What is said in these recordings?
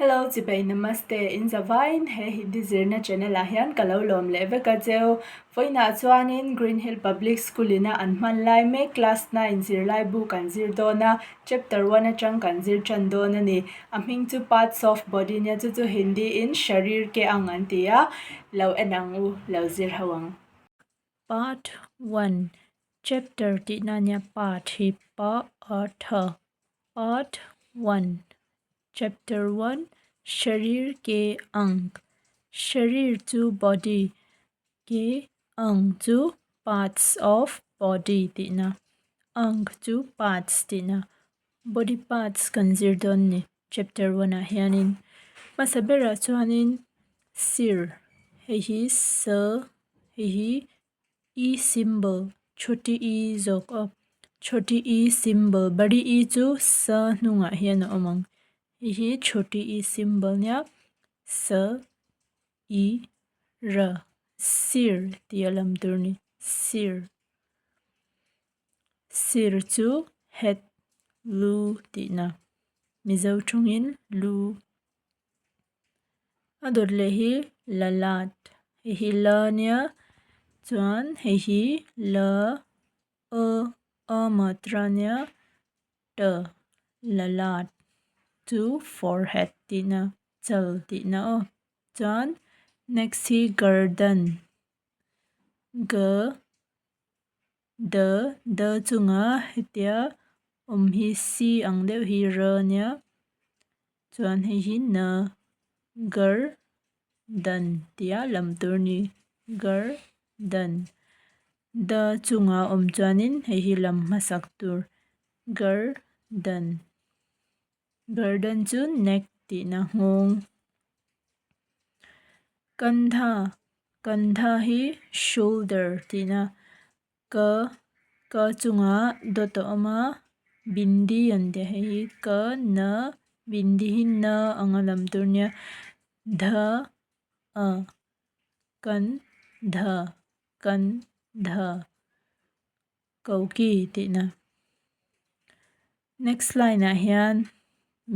Hello Chibai Namaste in zavaiin he Hindi zirna channel ah hian ka lo lawm leh vek a cheu. Vawiinah chuanin Green Hill Public School ina an hman lai mek class 9 zirlai bu kan zir dawn a, chapter 1 atang kan zir tan dawn a ni. A hming chu parts of body nia chu chu Hindi in sharir ke ang an ti a, lo en ang u, lo zir ho ang. Part 1 Chapter tihna nia part hi pa a tha Part 1 Chapter 1 Sharir ke Ang Sharir chu body, ke ang chu parts of body tihna, ang chu parts tihna, body parts kan zir dawn ni chapter 1 ah hianin. Hmasa berah chuanin sir hei hi sa hei hi E symbol, chhoti E zawk aw. Chhoti E symbol, bari E chu sa hnungah hian a awm ang. Hei hi chhoti E symbol nia sa I ra sir tih a lam tur a ni sir. Sir chu head lu tihna Mizo tawngin lu. A dawt leh hi la lat hei hi la ania chuan hei hi la a a matra ania ta la lat chu forehead tihna chal tihna aw chuan next hi garden ga the the chunga hetia awm hi c ang deuh hi r ania chuan hei hi n gar dan tia lam tur a ni gar dan the chunga awm chuanin hei hi lam hmasak tur gar dan garden chu neck tihna nghawng kandha kandha hi shoulder tihna ka ka chungah dawt a awm a bindi an tih a hei hi ka na bindi hi na anga lam tur a nia dha a kan dha kan dha koki tihna. Next line ah hian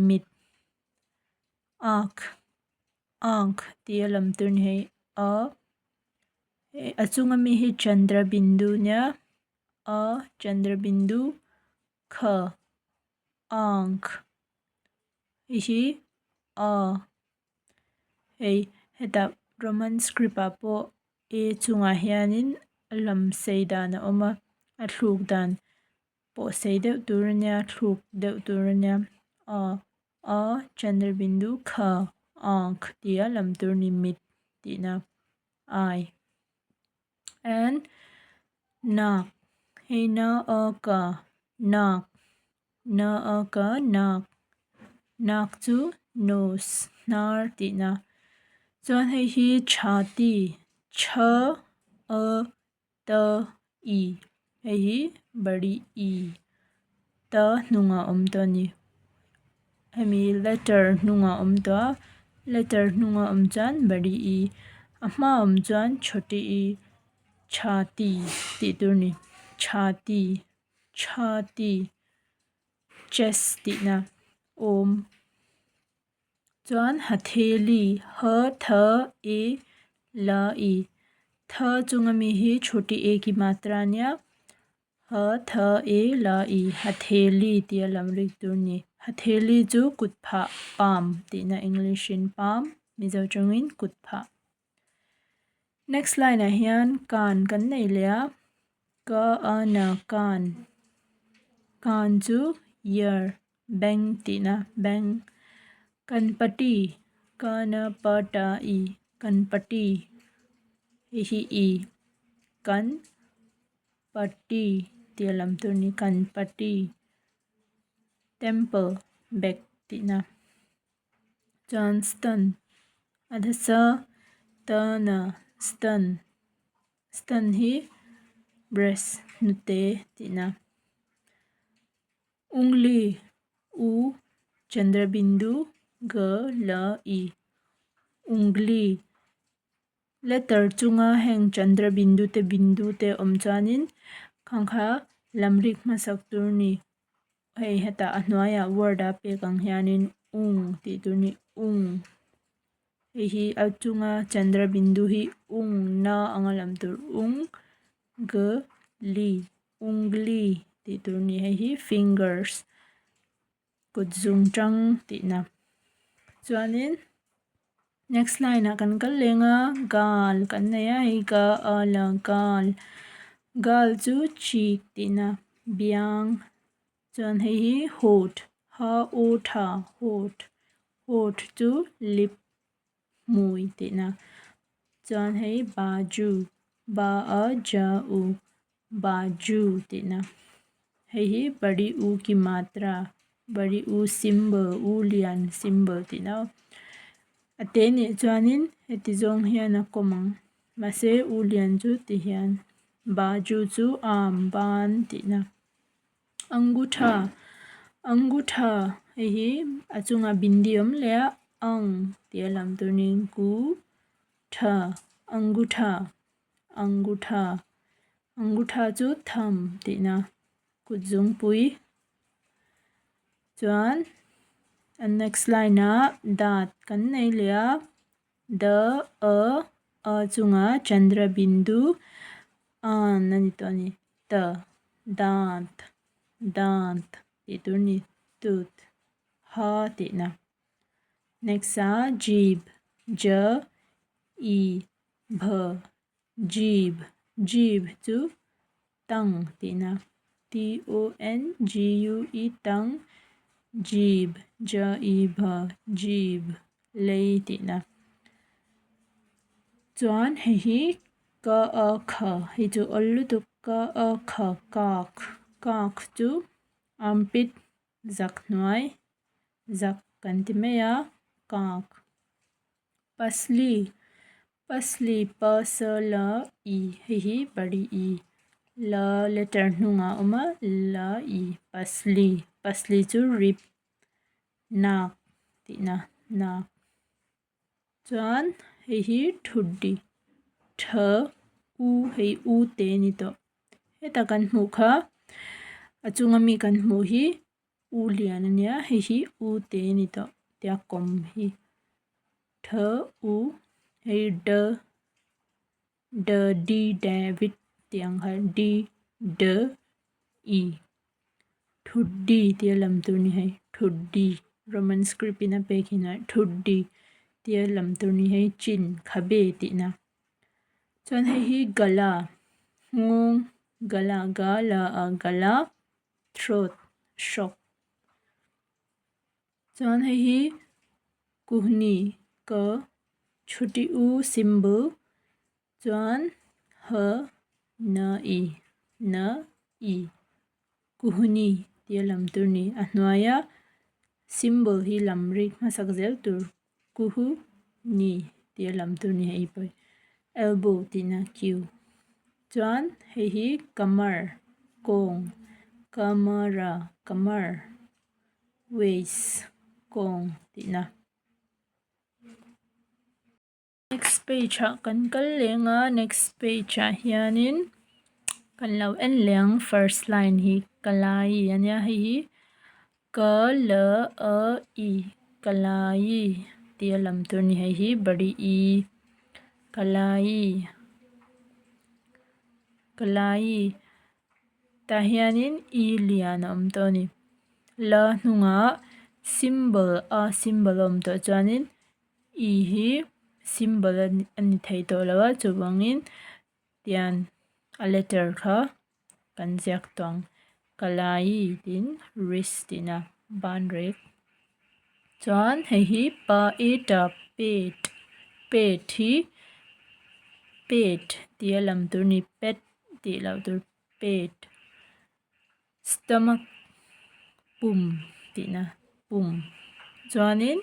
mit ak ak tih a lam tur a ni hei a a chunga mi hi chandra bindu nia a chandra bindu kha ang hei hi a hei hetah roman script ah pawh e chungah hianin a lam sei dan a awm a a thluk dan. Pawh sei deuh tur a nia thluk deuh tur a nia a a chandrabindu kha ang tia lam tur ni mit tihna ai and nak hei na a ka nak na a ka nak nak chu nose hnar tihna chuan hei hi chhati chha a ta i hei hi bari i ta hnungah a awm tawh a ni hemi letter hnungah a awm tawh a letter hnunga awm chuan bari i a hma awm chuan chhoti i chhati tih tur a ni chhati chhati chest tihna awm Chuan hatheli ha tha e la i tha chunga mi hi chhoti e ki matra ania ha tha e la i hatheli tih a lam rik tur a ni hatheli chu kut phah palm tihna english in palm mizo tawngin kut phah next line ah hian kan kan nei leh a ka a na kan kan chu ear. Beng tihna beng kan pati ka na pa ta i kan pati hei hi i kan pati tih a lam tur a ni kan pati temple bag tihna chuan stun a hmasa ta na stun stun hi breast hnute tihna. Ungli, U, Chandrabindu, G, L, I. Ungli, Letter chunga heng Chandrabindu te bindu te awm chuanin khang kha lamrik hmasak tur a ni. Hei hetah a hnuaiah word a pek ang hianin Ung tih tur a ni ung. Hei hi a chunga Chandra bindu hi ung na anga lam tur ung g li ungli tih tur a ni hei hi fingers kut zung tang tihna chuanin next line ah kan kal leng a gal kan nei a hei ga a la gal gal chu cheek tihna biang. Chuan hei hi hawt, ha u tha, hawt, hawt chu lip hmui tihna. Chuan hei baju, ba a ja u, baju tihna. Hei hi bari u ki matra, bari u symbol, u lian symbol tihna aw. A te nih chuanin heti zawng hian a kawm ang. Mahse u lian chu ti hian baju chu arm, ban tihna. Angutha Angutha hei hi a chungah bindi awm leh a ang tih a lam tur niin ku tha Angutha Angutha Angutha chu tham tihna kut zungpui chuan a next line ah dat kan nei leh a the a a chungah chandra bindu an a ni tawh a ni. Ta, dant, dant tih tur a ni, tooth, ha tihna. Next ah jeep, j e bh, jeep, jeep chu tang tihna, t o n g u e tang, jeep, j e b jeep, lei tihna. Chuan hei hi Ka a kha hei chu awl lutuk ka a kha kak kak chu armpit zak hnuai zak kan ti mai a kak pasli pasli pa sa la i hei hi pari i la letter hnungah a awm a la i pasli pasli chu rip nak tihna nak. Chuan hei hi thutdi tha u hei u te a ni tawh heta kan hmuh kha a chunga mi kan hmuh hi u lian a nia hei hi u te a ni tawh tia kawm hi tha u hei d d d David tih ang kha d d e thutdi tia lam tur a ni hei thutdi roman script in a pek hi hnuaiah thutdi tia lam tur a ni hei chin khabe tihna chuan hei hi gala nghawng gala ga la a gala throat hrawk chuan hei hi kuhni ka chhuti u symbol chuan h n i n i kuhni tih a lam tur a ni a hnuaia symbol hi lam rik hmasak zel tur kuhu ni tih a lam tur a ni hei pawh hi elbow tihna q chuan hei hi kamar kawng camera kamar waist kawng tihna. Next page ah kan kal leng a next page ah hianin kan lo en leh ang first line hi kalai a nia hei hi ka l a i kalai tih a lam tur a ni hei hi bari i kalai kalai tah hianin i lian a awm tawh a ni la hnungah symbol a symbol a awm tawh chuanin. I hi symbol a ni thei tawh lo a chuvangin tian a letter kha kan ziak tawh ang kalai tiin wrist tihna ban rek chuan hei hi pa e ta pet pet hi pet tia lam tur a ni pet tih loh tur pet stomach pum tihna pum chuanin.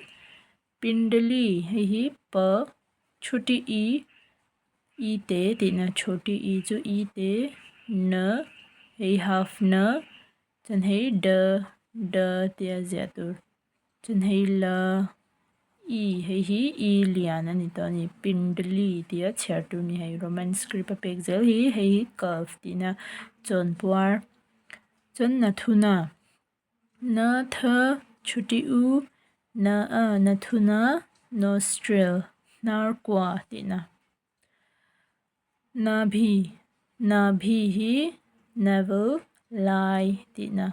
Pindali hei hi pa chhuti i i te tihna chhuti i chu i te n hei half n chuan hei d d tia ziah tur chuan hei l i hei hi i lian a ni tawh a ni pindali tia chhiar tur a ni hei roman script a pek zel hi hei hi curve tihna chawnpuar chuan nathuna. Na tha chhuti u Na a nathuna nostril hnar kua tihna. Nabhi Nabhi hi navel lai tihna.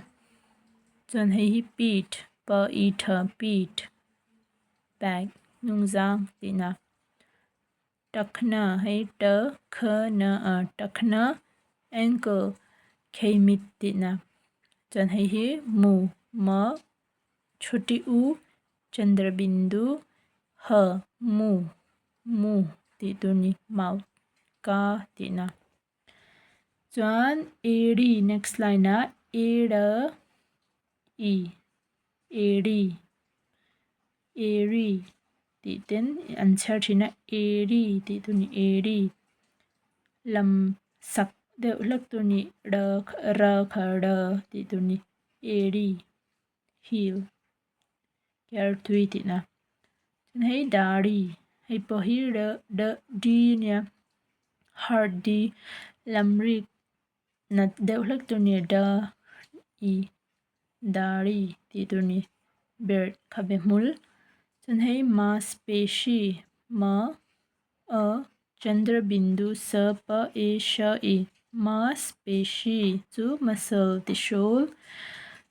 Chuan hei hi pit pa i tha pit bag hnungzang tihna. Takhna hei ta kha na a takhna ankle kheimit tihna. Chuan hei hi mu ma chhuti u chandrabindu ha mu mu tih tur ni mouth ka tihna. Chuan edi next line ah eda i edi eri tih ten an chhiar thin a eri tih tur ni eri lam sak deuh hlek tur ni ra ra kha ra tih tur ni eri heel keartui tihna chuan hei dari hei pawh hi r d d ania heart d lamrik nat deuh hlek tur ni da i dari tih tur ni beard khabe hmul chuan hei maspeshi ma a chandra bindu sa pa e sha i maspeshi chu muscle ti hrawl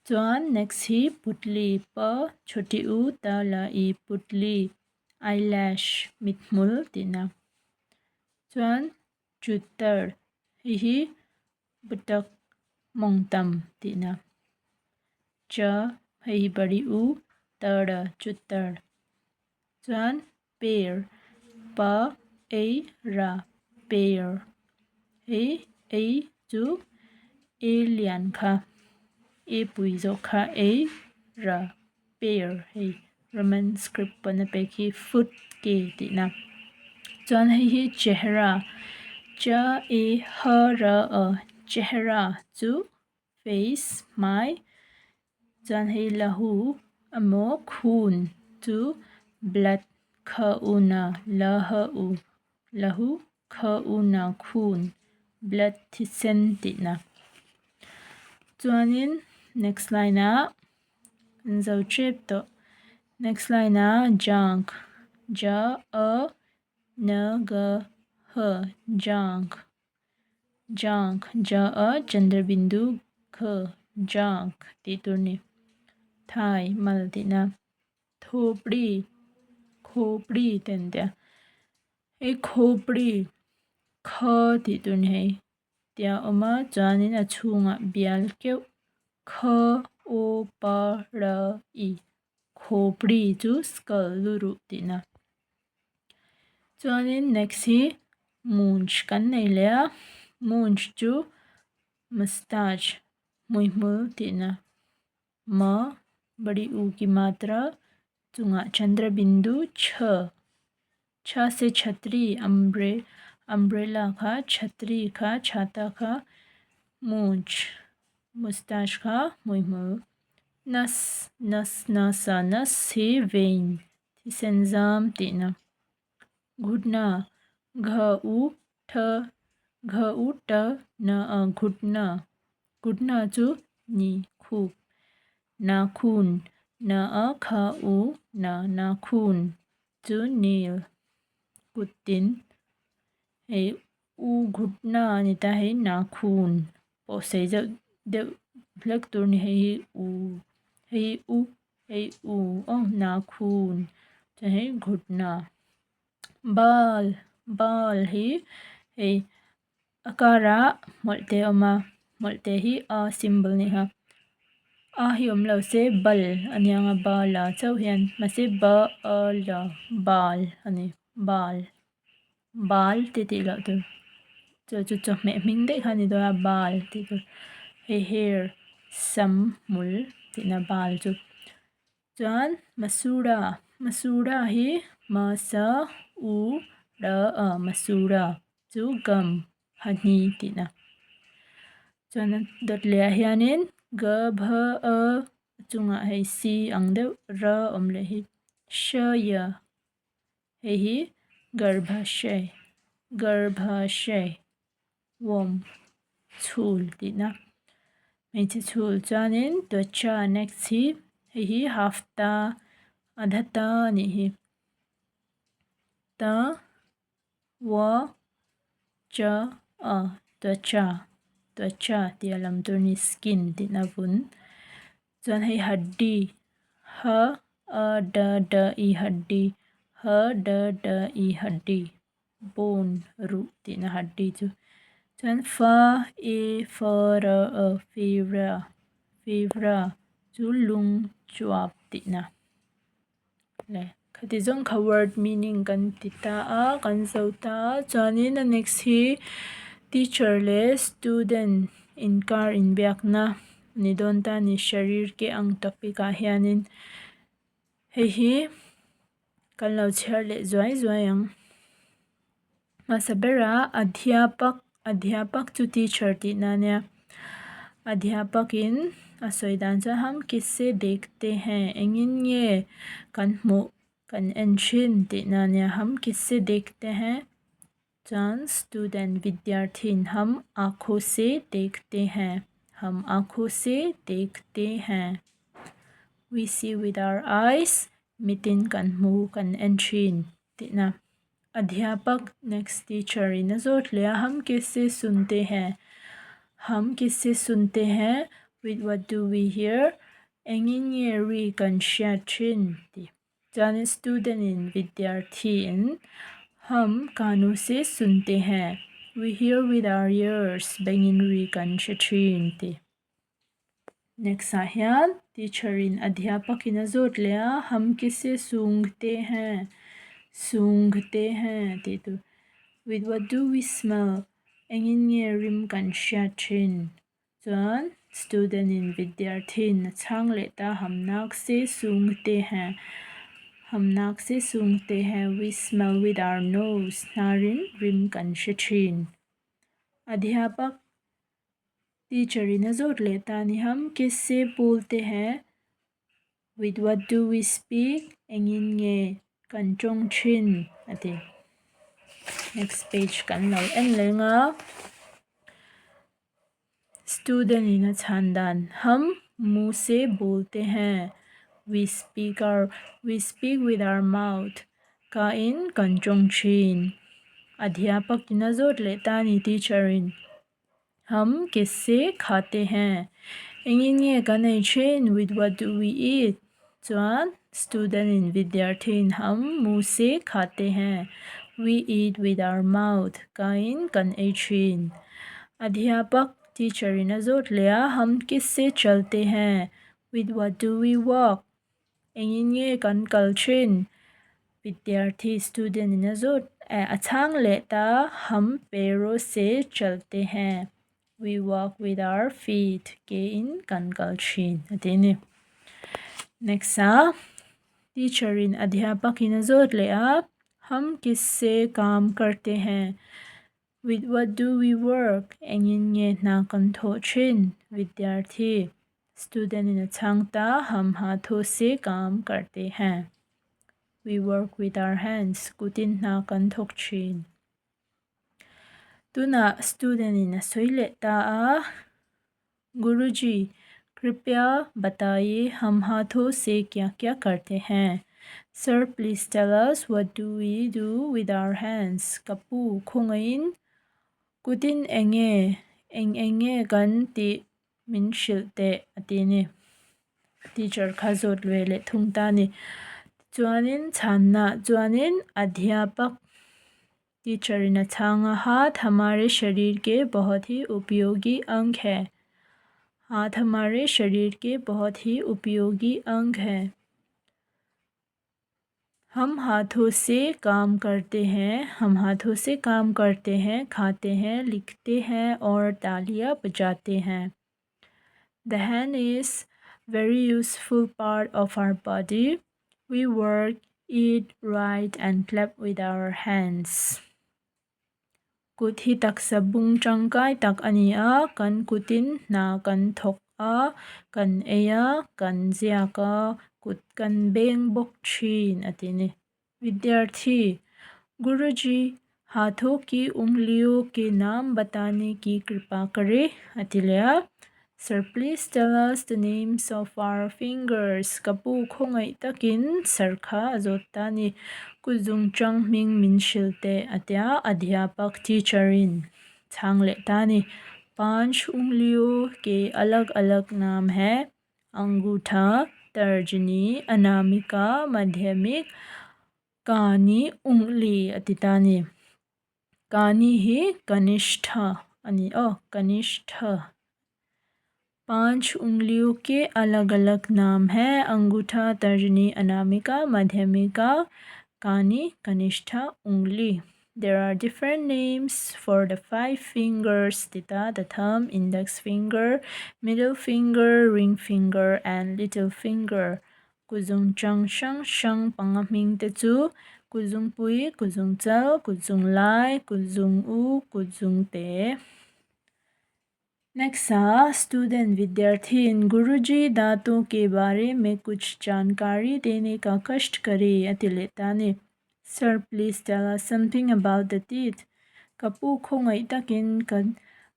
chuan next hi putli pa chhuti u ta la i putli eyelash mithmul tihna chuan chutar hei hi butak mawngtam tihna cha hei hi bari u tar a chutar chuan per pa ei ra per hei ei chu e lian kha e pui zawk kha ei ra per hei roman script pawn a pek hi foot ke tihna chuan hei hi chehra cha e ha ra a chehra chu face hmai chuan hei lahu emaw khun chu blood kha u na la ha u lahu kha u na khun blood thisen tihna chuanin next line ah an zo tep tawh next line ah junk ja a na ga ha junk junk ja a chandrabindu kha junk tih tur a ni thai mal tihna thupri khupri te an ti a hei khupri kha tih tur a ni hei tia a awm a chuanin a chhungah bial keuh kha aw pa ra i khupri chu skull luruh tihna chuanin next hi munch kan nei leh a munch chu moustache hmuihmul tihna ma bari u ki matra chungah chandrabindu chha chha se chhatri umbre umbrella kha chhatri kha chhata kha munch moustache kha hmuihmul nas nas nasa nas hi vein thisen zam tihna ghutna gha u tha gha u ta na a ghutna ghutna chu ni khup nakhun na a kha u na nakhun chu nail kut tin hei u ghutna a ni ta hei nakhun pawh sei deuh deuh hlek tur a ni hei hi u hei hi u hei u aw nakhun chuan hei ghutna bal bal hi hei a karah hmawlh te a awm a hmawlh te hi a symbol a ni a a hi awm lo se bal a nia ang a bal ah chauh hian mahse ba a la bal a ni bal bal te tih loh tur chu chu chawhmeh hming daih kha a ni dawn a bal tih tur hei hair sam hmul tihna bal chu. Chuan Masura Masura hi Masa U Ra A Masura chu gum hahni tihna chuan a dawt leh ah hianin G Bha A a chungah hei C ang deuh R awm leh hi Sh Ya hei hi Garbhashay Garbhashay. Womb chhul tihna hmeichhe chhul chuanin Twacha next hi hei hi hafta. Adha ta a nih hi. Ta wa cha a twacha twacha tih a lam tur a ni skin tihna vun. Chuan hei haddi ha a da da i haddi ha da da i haddi bone ruh tihna haddi chu. Chuan fa e fa ra a fevra fevra chu lung chuap tihna. Le khati zawng kha word meaning kan ti ta a kan zo ta a chuanin a next hi teacher leh student inkar inbiakna a ni dawn ta a ni sharir ke ang topic ah hianin hei hi kan lo chhiar leh zuai zuai ang. Hmasa berah adhyapak adhyapak chu teacher tihna a nia adhyapak in a sawi dan chuan ham kisse dekhte hain engin nge kan hmuh kan en thin tihna a nia ham kisse dekhte hain chuan student vidyarthi in ham aankho se dekhte hain ham aankho se dekhte hain we see with our eyes mitin kan hmu kan en thin tihna. Adhyapak next teacher in a zawt leh a ham kisse sunte hain ham kisse sunte hain with what do we hear engin nge ri kan hriat thin tih chuanin student in vidyarthi in ham kanu se sunte hain we hear with our ears bengin ri kan hre thin tih. Next ah hian teacher in adhyapak in a zawt leh a ham kisse sungte hain sungte hain tih tur with what do we smell engin nge rim kan hriat thin chuan student in vidyarthi in a chhang leh ta ham nak se sungte hain ham nak se sungte hain we smell with our nose hnarin rim kan hre thin adhyapak. Teacher in a zawt leh ta a ni ham kisse bolte hain with what do we speak engin nge kan tawng thin a ti. Next page kan lo en leng a student in a chhan dan ham mu se bolte hain we speak our we speak with our mouth ka in kan tawng thin adhyapak in a zawt leh ta a ni teacher in. Ham kisse khate hain engin nge kan ei thin with what do we eat chuan student in vidyarthi in ham mu se khate hain we eat with our mouth kain kan ei thin adhyapak teacher in a zawt leh a ham kisse chalte hain with what do we walk Engin nge kan kal thin? Vidyarthi student in a zawt eh a chhang leh ta Hum pero se chalte hain, We walk with our feet, ke in kan kal thin a ti a ni. Next ah teacher in adhyapak in a zawt leh a Hum kisse kaam karte hain? With what do we work? Engin nge hna kan thawh thin? Vidyarthi, Student in a chhang ta, Hum haatho se kaam karte hain. We work with our hands. Kutin hna kan thawk thin. Tunah student in a sawi leh ta a, Guruji, kripya bataiye hum haatho se kya kya karte hain? Sir, please tell us what do we do with our hands? Ka pu, khawngaihin kutin enge, eng eng nge kan tih min hrilh teh a ti a ni. Teacher kha zawt ve leh thung ta a ni. Tichuanin chhanna chuanin adhyapak Teacher in a chhang a, Haath hamare sharir ke bahut hi upyogi ang hai. Haath hamare sharir ke bahut hi upyogi ang hai. Hum haathon se kaam karte hain, hum haathon se kaam karte hain, khate hain, likhte hain aur taaliyan bajate hain. The hand is very useful part of our body. We work, eat, write and clap with our hands. Kut hi taksa bung tangkai tak a ni a, kan kutin hna kan thawk a, kan ei a, kan ziak a, kut kan beng bawk thin a ti a ni. Vidyarthi, Guruji, Haatho ki ungliyo ke naam batane ki kripa kare a ti leh a. Sir please tell us the names of our fingers ka pu khawngaih takin sir kha a zawt ta a ni. Kut zungchang hming min hrilh teh a tia adhyapak teacher in chhang leh ta a ni. Panch ungliyo ke alag alag naam hai angutha, tarjani, anamika, madhyamik, kani, ungli a ti ta a ni. Kani hi Kanishtha a ni aw, Kanishtha. Panch ungliyo ke alag alag naam hai, Angutha, Tarjani, Anamika, Madhyamika, Kani, Kanishtha, Ungli. There are different names for the five fingers ti ta, the thumb, index finger, middle finger, ring finger and little finger. Kuzungchang hrang hrang panga hming te chu Kuzungpui, Kuzungchal, Kuzunglai, Kuzungu, Kuzungte. Next ah student vidyarthin Guruji daton ke bare mein kuch jankari dene ka kasht kare a ti leh ta a ni. Sir please tell us something about the teeth. Ka pu khawngaih takin ka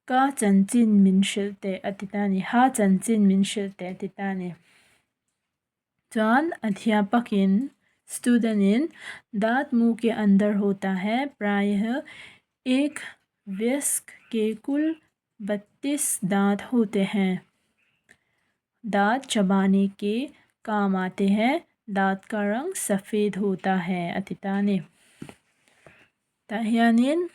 ka chanchin min hrilh teh a ti ta a ni. Ha chanchin min hrilh teh a ti ta a ni. Chuan adhyapakin student in daat muh ke andar hota hai prayah ek vyask ke kul battis daat hote hain. Daat chabane ke kaam aate hain daat ka rang safed hota hai a ti ta a ni. Tah hianin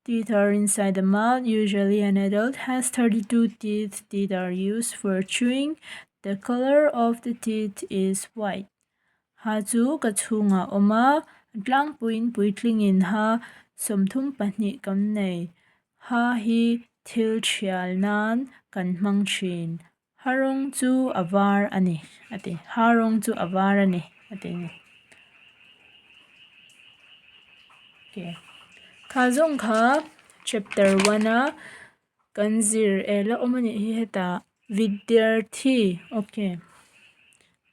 Teeth are inside the mouth. Usually an adult has 32 teeth. Teeth are used for chewing. The color of the teeth is white. Ha chu ka chhungah a awm a, tlangpuiin puitlingin ha 32 kan nei. Ha hi thil thial nan kan hmang thin. Ha rawng chu a var a ni a ti. Ha rawng chu a var a ni a ti ni. Okay. Kha zawng kha chapter one a kan zir eh la awm a nih hi hetah Vidyarthi okay.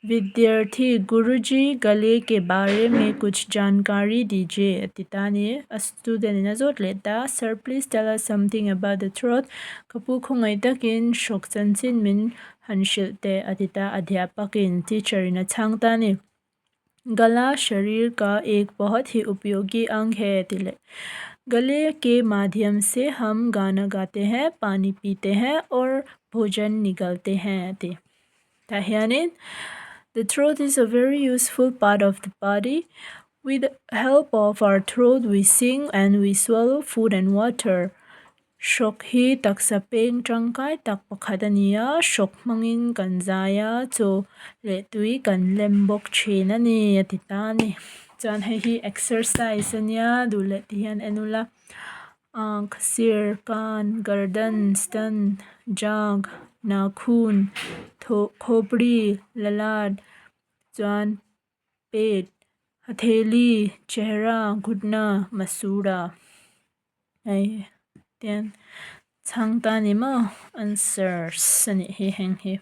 Vidyarthi Guruji gale ke bare mein kuch jankari dijiye a ti ta a ni. A student in a zawt leh ta sir please tell us something about the throat ka pu khawngaih takin hrawk chanchin min han hrilh teh a ti ta adhyapakin teacher in a chhang ta a ni. Gala sharir ka ek bahut hi upyogi ang hai a ti leh. Gale ke madhyam se hum gana gate hain pani pite hain aur bhojan nigalte hain a ti. Tah hianin the throat is a very useful part of the body with the help of our throat we sing and we swallow food and water hrawk hi taksa peng tangkai tak pakhat a ni a hrawk hmangin kan zai a chaw leh tui kan lem bawk thin a ni a ti ta a ni chuan hei hi exercise a nia duh leh ti hian en ula. Aankh, sir, kaan, gardan, stan, jag, nakhun, thaw khawpri, lalad, chuan pet, hatheli, chehra, ghutna, masura hei tian chhang ta ni maw answers a nih hi heng hi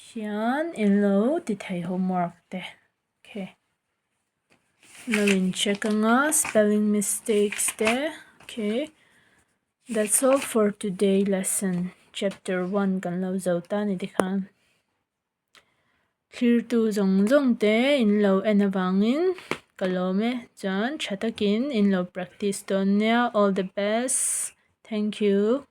hian in lo ti thei homework te okay. Lo in check anga spelling mistakes te okay that's all for today lesson chapter one kan lo zo ta ni tikhan thirtu zawng zawng te in lo en avangin ka lawm e chuan tha takin in lo practice dawn nia all the best thank you.